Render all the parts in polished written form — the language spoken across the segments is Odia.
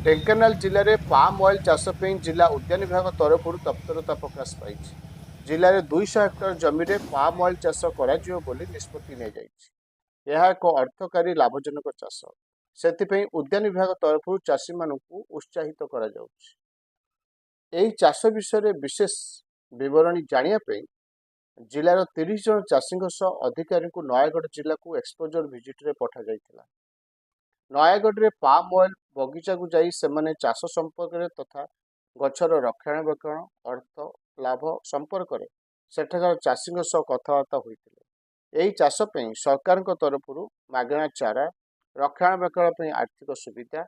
ଢେଙ୍କାନାଳ ଜିଲ୍ଲାରେ ପାମ୍ ଅଏଲ୍ ଚାଷ ପାଇଁ ଜିଲ୍ଲା ଉଦ୍ୟାନ ବିଭାଗ ତରଫରୁ ତତ୍ପରତା ପ୍ରକାଶ ପାଇଛି। ଜିଲ୍ଲାରେ 200 ହେକ୍ଟର ଜମିରେ ପାମ୍ ଅଏଲ୍ ଚାଷ କରାଯିବ ବୋଲି ନିଷ୍ପତ୍ତି ନିଆଯାଇଛି। ଏହା ଏକ ଅର୍ଥକାରୀ ଲାଭଜନକ ଚାଷ। ସେଥିପାଇଁ ଉଦ୍ୟାନ ବିଭାଗ ତରଫରୁ ଚାଷୀମାନଙ୍କୁ ଉତ୍ସାହିତ କରାଯାଉଛି। ଏହି ଚାଷ ବିଷୟରେ ବିଶେଷ ବିବରଣୀ ଜାଣିବା ପାଇଁ ଜିଲ୍ଲାର 30 ଜଣ ଚାଷୀଙ୍କ ସହ ଅଧିକାରୀଙ୍କୁ ନୟାଗଡ଼ ଜିଲ୍ଲାକୁ ଏକ୍ସପୋଜର ଭିଜିଟରେ ପଠାଯାଇଥିଲା। ନୟାଗଡ଼ରେ ପାମ୍ ଅଏଲ୍ ବଗିଚାକୁ ଯାଇ ସେମାନେ ଚାଷ ସମ୍ପର୍କରେ ତଥା ଗଛର ରକ୍ଷଣାବେକ୍ଷଣ, ଅର୍ଥ ଲାଭ ସମ୍ପର୍କରେ ସେଠାକାର ଚାଷୀଙ୍କ ସହ କଥାବାର୍ତ୍ତା ହୋଇଥିଲେ। ଏହି ଚାଷ ପାଇଁ ସରକାରଙ୍କ ତରଫରୁ ମାଗଣା ଚାରା, ରକ୍ଷଣାବେକ୍ଷଣ ପାଇଁ ଆର୍ଥିକ ସୁବିଧା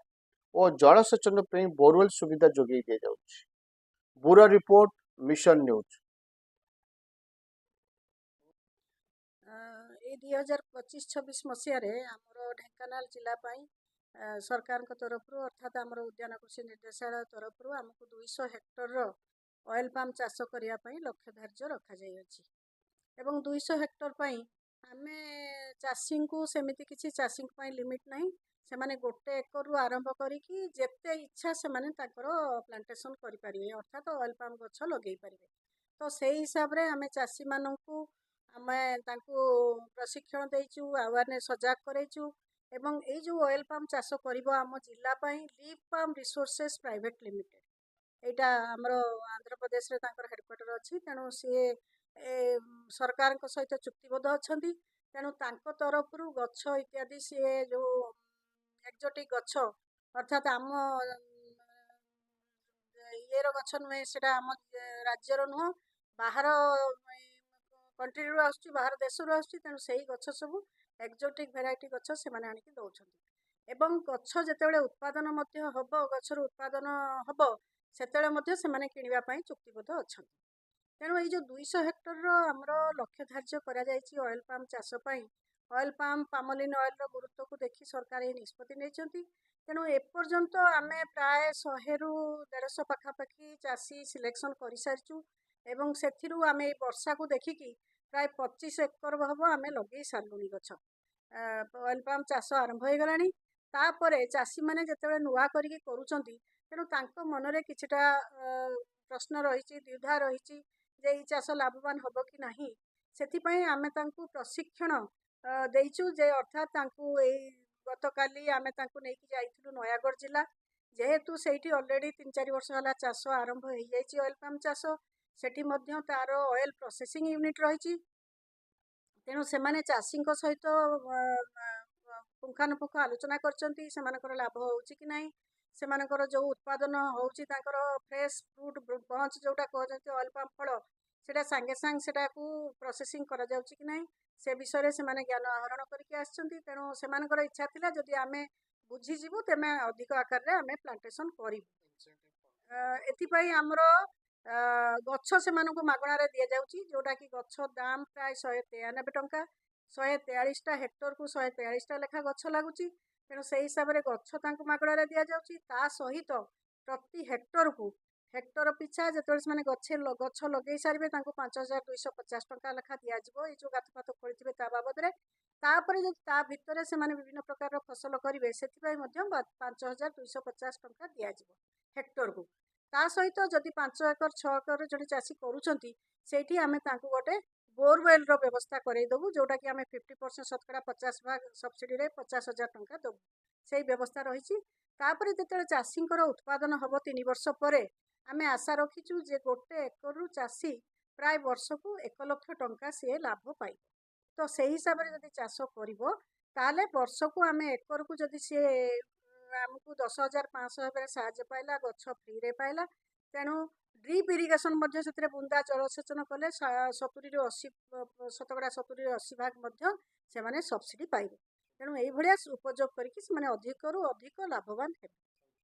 ଓ ଜଳସେଚନ ପାଇଁ ବୋରୱେଲ୍ ସୁବିଧା ଯୋଗାଇ ଦିଆଯାଉଛି। Bureau report, mission news. ଏଇ 2025-26 ମସିହାରେ ଆମର ଢେଙ୍କାନାଳ ଜିଲ୍ଲା ପାଇଁ ସରକାରଙ୍କ ତରଫରୁ, ଅର୍ଥାତ୍ ଆମର ଉଦ୍ୟାନ କୃଷି ନିର୍ଦ୍ଦେଶାଳୟ ତରଫରୁ ଆମକୁ 200 ହେକ୍ଟରର ଅଏଲ୍ ପାମ୍ ଚାଷ କରିବା ପାଇଁ ଲକ୍ଷ୍ୟ ଧାର୍ଯ୍ୟ ରଖାଯାଇଅଛି। ଏବଂ 200 ହେକ୍ଟର ପାଇଁ ଆମେ ଚାଷୀଙ୍କୁ ସେମିତି କିଛି ଚାଷୀଙ୍କ ପାଇଁ ଲିମିଟ୍ ନାହିଁ। ସେମାନେ 1 ଏକରରୁ ଆରମ୍ଭ କରିକି ଯେତେ ଇଚ୍ଛା ସେମାନେ ତାଙ୍କର ପ୍ଲାଣ୍ଟେସନ୍ କରିପାରିବେ, ଅର୍ଥାତ୍ ଅଏଲ୍ ପାମ୍ ଗଛ ଲଗେଇ ପାରିବେ। ତ ସେଇ ହିସାବରେ ଆମେ ଚାଷୀମାନଙ୍କୁ ଆମେ ତାଙ୍କୁ ପ୍ରଶିକ୍ଷଣ ଦେଇଛୁ, ଆୱାରନେସ୍ ସଜାଗ କରେଇଛୁ। ଏବଂ ଏଇ ଯେଉଁ ଅଏଲ୍ ପାମ୍ ଚାଷ କରିବ ଆମ ଜିଲ୍ଲା ପାଇଁ live palm resources private limited, ଏଇଟା ଆମର ଆନ୍ଧ୍ରପ୍ରଦେଶରେ ତାଙ୍କର ହେଡ଼କ୍ୱାର୍ଟର ଅଛି। ତେଣୁ ସିଏ ସରକାରଙ୍କ ସହିତ ଚୁକ୍ତିବଦ୍ଧ ଅଛନ୍ତି। ତେଣୁ ତାଙ୍କ ତରଫରୁ ଗଛ ଇତ୍ୟାଦି, ସିଏ ଯେଉଁ ଏକ୍ଜୋଟିକ୍ ଗଛ, ଅର୍ଥାତ୍ ଆମ ଇଏର ଗଛ ନୁହେଁ, ସେଇଟା ଆମ ରାଜ୍ୟର ନୁହଁ, ବାହାର କଣ୍ଟ୍ରିରୁ ଆସୁଛି, ବାହାର ଦେଶରୁ ଆସୁଛି। ତେଣୁ ସେଇ ଗଛ ସବୁ ଏକ୍ଜୋଟିକ୍ ଭେରାଇଟି ଗଛ ସେମାନେ ଆଣିକି ଦେଉଛନ୍ତି। ଏବଂ ଗଛ ଯେତେବେଳେ ଉତ୍ପାଦନ ମଧ୍ୟ ହେବ, ଗଛରୁ ଉତ୍ପାଦନ ହେବ, ସେତେବେଳେ ମଧ୍ୟ ସେମାନେ କିଣିବା ପାଇଁ ଚୁକ୍ତିବଦ୍ଧ ଅଛନ୍ତି। ତେଣୁ ଏଇ ଯେଉଁ 200 ହେକ୍ଟରର ଆମର ଲକ୍ଷ୍ୟ ଧାର୍ଯ୍ୟ କରାଯାଇଛି ଅଏଲ୍ ପାମ୍ ଚାଷ ପାଇଁ, ଅଏଲ୍ ପାମ୍, ପାମଲିନ୍ ଅଏଲ୍ର ଗୁରୁତ୍ୱକୁ ଦେଖି ସରକାର ଏହି ନିଷ୍ପତ୍ତି ନେଇଛନ୍ତି। ତେଣୁ ଏପର୍ଯ୍ୟନ୍ତ ଆମେ ପ୍ରାୟ 100ରୁ 150 ପାଖାପାଖି ଚାଷୀ ସିଲେକ୍ସନ୍ କରିସାରିଛୁ ଏବଂ ସେଥିରୁ ଆମେ ଏଇ ବର୍ଷାକୁ ଦେଖିକି ପ୍ରାୟ 25 ଏକର ହେବ ଆମେ ଲଗେଇ ସାରିଲୁଣି ଗଛ। ଅଏଲ୍ ପାମ୍ ଚାଷ ଆରମ୍ଭ ହେଇଗଲାଣି। ତାପରେ ଚାଷୀମାନେ ଯେତେବେଳେ ନୂଆ କରିକି କରୁଛନ୍ତି, ତେଣୁ ତାଙ୍କ ମନରେ କିଛିଟା ପ୍ରଶ୍ନ ରହିଛି, ଦ୍ୱିଧା ରହିଛି ଯେ ଏଇ ଚାଷ ଲାଭବାନ ହେବ କି ନାହିଁ। ସେଥିପାଇଁ ଆମେ ତାଙ୍କୁ ପ୍ରଶିକ୍ଷଣ ଦେଇଛୁ ଯେ ଅର୍ଥାତ୍ ତାଙ୍କୁ ଏଇ ଗତକାଲି ଆମେ ତାଙ୍କୁ ନେଇକି ଯାଇଥିଲୁ ନୟାଗଡ଼ ଜିଲ୍ଲା। ଯେହେତୁ ସେଇଠି ଅଲରେଡ଼ି 3-4 ବର୍ଷ ହେଲା ଚାଷ ଆରମ୍ଭ ହେଇଯାଇଛି ଅଏଲ୍ ପାମ୍ ଚାଷ, ସେଠି ମଧ୍ୟ ତାର ଅଏଲ୍ ପ୍ରୋସେସିଂ ୟୁନିଟ୍ ରହିଛି। ତେଣୁ ସେମାନେ ଚାଷୀଙ୍କ ସହିତ ପୁଙ୍ଖାନୁପୁଙ୍ଖ ଆଲୋଚନା କରିଛନ୍ତି, ସେମାନଙ୍କର ଲାଭ ହେଉଛି କି ନାହିଁ, ସେମାନଙ୍କର ଯେଉଁ ଉତ୍ପାଦନ ହେଉଛି, ତାଙ୍କର ଫ୍ରେଶ୍ ଫ୍ରୁଟ୍ ବଞ୍ଚ ଯେଉଁଟା କୁହାଯାଉଛି, ଅଏଲ୍ ପାମ୍ ଫଳ, ସେଇଟା ସାଙ୍ଗେ ସାଙ୍ଗେ ସେଟାକୁ ପ୍ରୋସେସିଂ କରାଯାଉଛି କି ନାହିଁ, ସେ ବିଷୟରେ ସେମାନେ ଜ୍ଞାନ ଆହରଣ କରିକି ଆସିଛନ୍ତି। ତେଣୁ ସେମାନଙ୍କର ଇଚ୍ଛା ଥିଲା, ଯଦି ଆମେ ବୁଝିଯିବୁ ତେବେ ଅଧିକ ଆକାରରେ ଆମେ ପ୍ଲାଣ୍ଟେସନ୍ କରିବୁ। ଏଥିପାଇଁ ଆମର ଗଛ ସେମାନଙ୍କୁ ମାଗଣାରେ ଦିଆଯାଉଛି, ଯେଉଁଟାକି ଗଛ ଦାମ ପ୍ରାୟ 193 ଟଙ୍କା। 143ଟା ହେକ୍ଟରକୁ 143ଟା ଲେଖା ଗଛ ଲାଗୁଛି। ତେଣୁ ସେଇ ହିସାବରେ ଗଛ ତାଙ୍କୁ ମାଗଣାରେ ଦିଆଯାଉଛି। ତା ସହିତ ପ୍ରତି ହେକ୍ଟରକୁ, ହେକ୍ଟର ପିଛା ଯେତେବେଳେ ସେମାନେ ଗଛ ଲଗେଇ ସାରିବେ, ତାଙ୍କୁ 5250 ଟଙ୍କା ଲେଖା ଦିଆଯିବ, ଏଇ ଯେଉଁ ଗାତ ଫାତ ଖୋଳିଥିବେ ତା ବାବଦରେ। ତାପରେ ଯଦି ତା ଭିତରେ ସେମାନେ ବିଭିନ୍ନ ପ୍ରକାରର ଫସଲ କରିବେ, ସେଥିପାଇଁ ମଧ୍ୟ 5250 ଟଙ୍କା ଦିଆଯିବ ହେକ୍ଟରକୁ। ତା ସହିତ ଯଦି 5 ଏକର, 6 ଏକର ଜଣେ ଚାଷୀ କରୁଛନ୍ତି, ସେଇଠି ଆମେ ତାଙ୍କୁ ଗୋଟେ ବୋରୱେଲ୍ର ବ୍ୟବସ୍ଥା କରେଇଦେବୁ, ଯେଉଁଟାକି ଆମେ 50%, ଶତକଡ଼ା 50 ଭାଗ ସବସିଡ଼ିରେ 50,000 ଟଙ୍କା ଦେବୁ। ସେଇ ବ୍ୟବସ୍ଥା ରହିଛି। ତାପରେ ଯେତେବେଳେ ଚାଷୀଙ୍କର ଉତ୍ପାଦନ ହେବ 3 ବର୍ଷ ପରେ, ଆମେ ଆଶା ରଖିଛୁ ଯେ 1 ଏକରରୁ ଚାଷୀ ପ୍ରାୟ ବର୍ଷକୁ 1 ଲକ୍ଷ ଟଙ୍କା ସିଏ ଲାଭ ପାଇବ। ତ ସେଇ ହିସାବରେ ଯଦି ଚାଷ କରିବ, ତାହେଲେ ବର୍ଷକୁ ଆମେ ଏକରକୁ ଯଦି ସିଏ ଆମକୁ 10,500 ଭାବରେ ସାହାଯ୍ୟ ପାଇଲା, ଗଛ ଫ୍ରିରେ ପାଇଲା, ତେଣୁ ଡ୍ରିପ୍ ଇରିଗେସନ୍ ମଧ୍ୟ ସେଥିରେ ବୁନ୍ଦା ଜଳସେଚନ କଲେ 70ରୁ 80, ଶତକଡ଼ା 70ରୁ 80 ଭାଗ ମଧ୍ୟ ସେମାନେ ସବସିଡ଼ି ପାଇବେ। ତେଣୁ ଏଇଭଳିଆ ଉପଯୋଗ କରିକି ସେମାନେ ଅଧିକରୁ ଅଧିକ ଲାଭବାନ ହେବେ।